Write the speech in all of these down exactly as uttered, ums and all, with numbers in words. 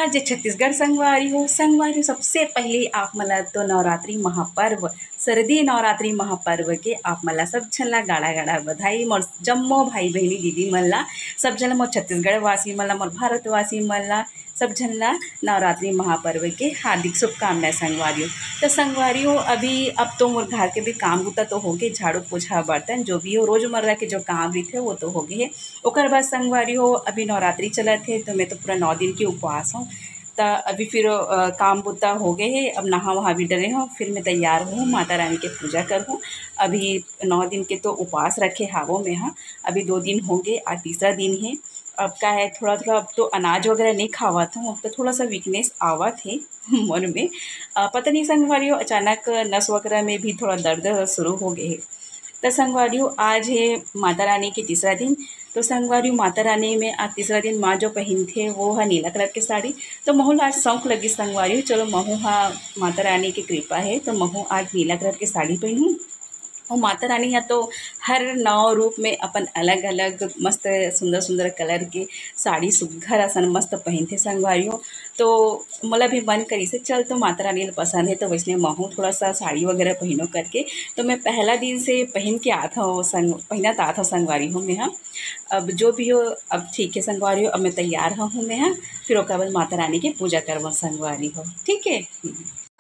जय छत्तीसगढ़ संगवारी हो। संगवारी हो, सबसे पहले आप मन ला तो नवरात्रि महापर्व, सरदी नवरात्रि महापर्व के आप मन ला सब झन ला गाड़ा गाड़ा बधाई। मोर जम्मो भाई बहिनी दीदी मन ला, सब झन ला, मोर छत्तीसगढ़ वासी मन ला, मोर भारतवासी मन ला, सब झन ला नवरात्रि महापर्व के हार्दिक शुभकामनाएं संगवारी हो। तो संगवारी हो, अभी अब तो मोर घर के भी काम बुता तो होगे, झाड़ू पोछा बर्तन जो भी हो, रोजमर्रा के जो काम रहिथे वो तो होगे हे। ओकर बाद संगवारी हो, अभी नवरात्रि चलत हे तो मैं तो पूरा नौ दिन के उपवास हूँ। त अभी फिर अ, काम बुता होगे हे, अब नहा वहा भी डरे हूँ, फिर मैं तैयार हूँ, माता रानी के पूजा करहूँ। अभी नौ दिन के तो उपवास रखे हावो मैं हा, अभी दो दिन होगे, आज तीसरा दिन हे। अब का है, थोड़ा थोड़ा अब तो अनाज वगैरह नहीं खावत हूँ, अब तो थोड़ा सा वीकनेस आवत हे मन में। अ, पता नहीं संगवारी हो, अचानक नस वगैरह में भी थोड़ा दर्द शुरू होगे हे। त संगवारी हो, आज हे माता रानी के तीसरा दिन। तो संगवारी हो, माता रानी में आज तीसरा दिन माँ जो पहिनथे वो ह नीला कलर के साड़ी। तो महू ला आज शौक लगिस संगवारी हो, चलो महू हा, माता रानी के कृपा हे तो महू आज नीला कलर के साड़ी पहिनहूँ। अउ माता रानी ह तो हर नौ रूप में अपन अलग-अलग मस्त सुंदर-सुंदर कलर के साड़ी सुग्घर असन मस्त पहिनथे संगवारी हो। तो मोला भी मन करिस हे, चल तो माता रानी ल पसंद हे, तो वइसने महू थोड़ा सा साड़ी वगैरह पहिनो करके। तो मैं पहला दिन से पहिन के आत हव संग-, पहिनत आत हव संगवारी हो मैं ह। अब जो भी हो, अब ठीक हे संगवारी हो, अब मैं तैयार हव हूँ मैं ह, फिर ओकर बाद माता रानी के पूजा करबो संगवारी हो, ठीक हे।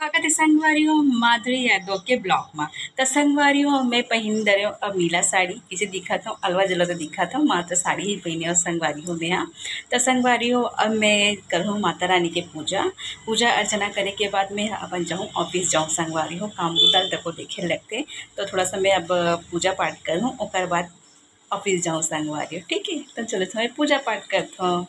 स्वागत हे संगवारी हो माधुरी यादव के ब्लॉग मा। त संगवारी हो, मैं पहिन डरे हव अब नीला साड़ी, कइसे दिखत हव, अलवा जलवा तो दिखत हव, मात्र साड़ी ही पहिने हव संगवारी हो मैं ह। त संगवारी हो, अब मैं करहूँ माता रानी के पूजा। पूजा अर्चना करे के बाद मैं ह अपन जाहूँ ऑफिस जाहूँ संगवारी हो, काम बुता ल तको देखे लगथे। तो थोड़ा सा मैं अब पूजा पाठ करहूँ, ओकर बाद ऑफिस जाहूँ संगवारी हो, ठीक हे। तो चलो, थोड़ा पूजा पाठ करथव।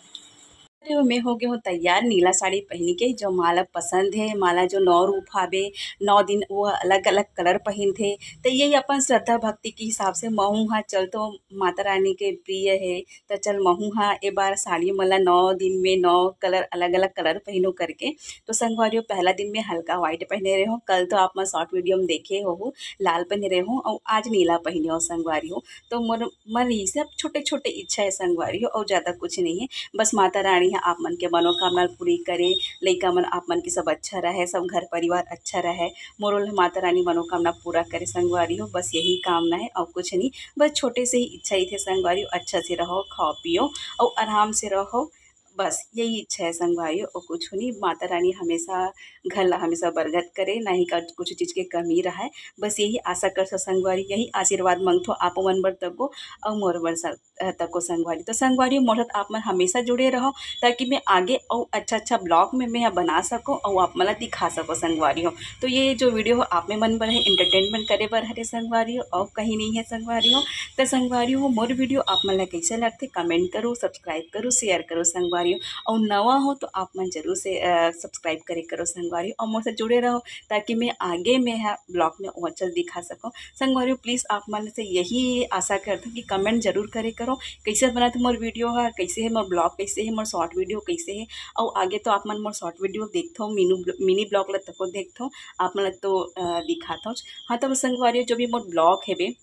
अरे, मैं हो गे हव तैयार नीला साड़ी पहिन के, जो माँ ला पसंद हे, माँ ला जो नौ रूप हावे, नौ दिन वो अलग-अलग कलर पहिनथे। त यही अपन श्रद्धा भक्ति के हिसाब से महू ह चल तो माता रानी के प्रिय हे, त चल महू ह ए बार साड़ी मन ला नौ दिन में नौ कलर, अलग-अलग कलर पहिनो करके। तो संगवारी हो, पहला दिन में हल्का व्हाइट पहिने रहे हव, कल तो आप मन शॉर्ट वीडियो में देखे होहू, लाल पहिने रहे हव, अउ आज नीला पहिने हव संगवारी हो। तो मोर मन रहिस हे, अब छोटे-छोटे इच्छा हे संगवारी हो, अउ ज़्यादा कुछ नहीं हे। बस माता रानी ह आप मन के मनोकामना ल पूरी करे, लइका मन आप मन के सब अच्छा रहे, सब घर परिवार अच्छा रहे, मोरो ल माता रानी मनोकामना पूरा करे संगवारी हो, बस यही कामना हे, अउ कुछ नहीं। बस छोटे से ही इच्छा ही थे संगवारी हो, अच्छा से रहो, खाओ पियो अउ आराम से रहो, बस यही इच्छा हे संगवारी हो, अउ कुछ नहीं। माता रानी हमेशा घर ला हमेशा बरगद करे, ना ही का कुछ चीज़ के कमी रहे, बस यही आशा करथव संगवारी, यही आशीर्वाद मांगथव आप मन बर तको अउ मोर बर स-, अ, तको संगवारी। तो संगवारी, मोर साथ आप मन हमेशा जुड़े रहो, ताकि मैं आगे अउ अच्छा-अच्छा ब्लॉग में मैं ह बना सकूँ अउ आप मन ला दिखा सकूँ संगवारी हो। तो ये जो वीडियो हो आप में मन बर हे, एंटरटेनमेंट करे बर हरे संगवारी हो, अउ कहीं नहीं हे संगवारी हो। तो संगवारी हो, मोर वीडियो आप मन ला कइसे लगथे, कमेंट करो, सब्सक्राइब करो, शेयर करो संगवारी हो। अउ नवा हो तो आप मन जरूर से, अ, सब्सक्राइब करे करो संगवारी हो, अउ मोर से जुड़े रहो, ताकि मैं आगे में ह ब्लॉग में अउ अच्छा दिखा सकूँ। संगवारी हो, प्लीज आप मन से यही आशा करथव कि कमेंट जरूर करे करो, कइसे बनत हे मोर वीडियो ह, कइसे हे मोर ब्लॉग, कइसे हे मोर शॉर्ट वीडियो, कइसे हे, अउ आगे तो आप मन मोर शॉर्ट वीडियो देखथव, मिनू ब्ल-, मिनी ब्लॉग ला तको देखथव, आप मन ला तो, अ, दिखाथव। हाँ, तो संगवारी हो, जो भी मोर ब्लॉग हेबे,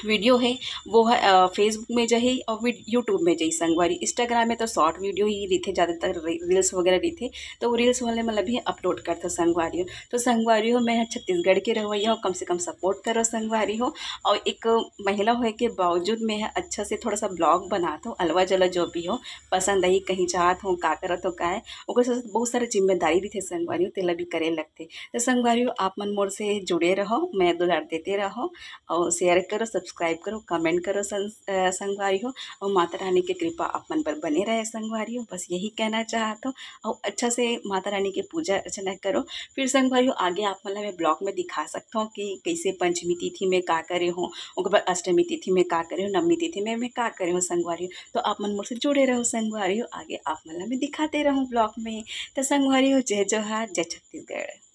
वीडियो हे, वो ह, अ, Facebook में जाही अउ वी-, YouTube में जाही संगवारी। Instagram में तो शॉर्ट वीडियो ही रहिथे, ज़्यादातर री-, रील्स वगैरह रहिथे, तो वो रील्स वाले मन ला भी अपलोड करथव संगवारी हो। तो संगवारी हो, मैं ह छत्तीसगढ़ के रहवइया हव, कम से कम सपोर्ट करो संगवारी हो। अउ एक महिला होए के बावजूद मैं ह अच्छा से थोड़ा सा ब्लॉग बनात हव, अलवा जलवा जो भी हो, पसंद आही, कहीं जात हव, का करत हव, का हे, ओकर साथ बहुत सारा जिम्मेदारी रहिथे संगवारी हो, तेला भी करे लगथे। तो संगवारी हो, आप मन मोर से जुड़े रहो, मया दुलार देते रहो, अउ शेयर करो, सब्सक्राइब करो, कमेंट करो सं-, अ, संगवारी हो, अउ माता रानी के कृपा आप मन पर बने रहे संगवारी हो, बस यही कहना चाहत हव। अउ अच्छा से माता रानी के पूजा अर्चना करो। फिर संगवारी हो, आगे आप मन ला मैं ब्लॉग में दिखा सकत हव कि कइसे पंचमी तिथि में का करे हव, ओकर बाद अष्टमी तिथि में का करे हव, नवमी तिथि में मैं का करे हव संगवारी हो। तो आप मन मोर से जुड़े रहो संगवारी हो, आगे आप मन ला मैं दिखाते रहूँ ब्लॉग में। तो संगवारी हो, जय जोहार, जय छत्तीसगढ़।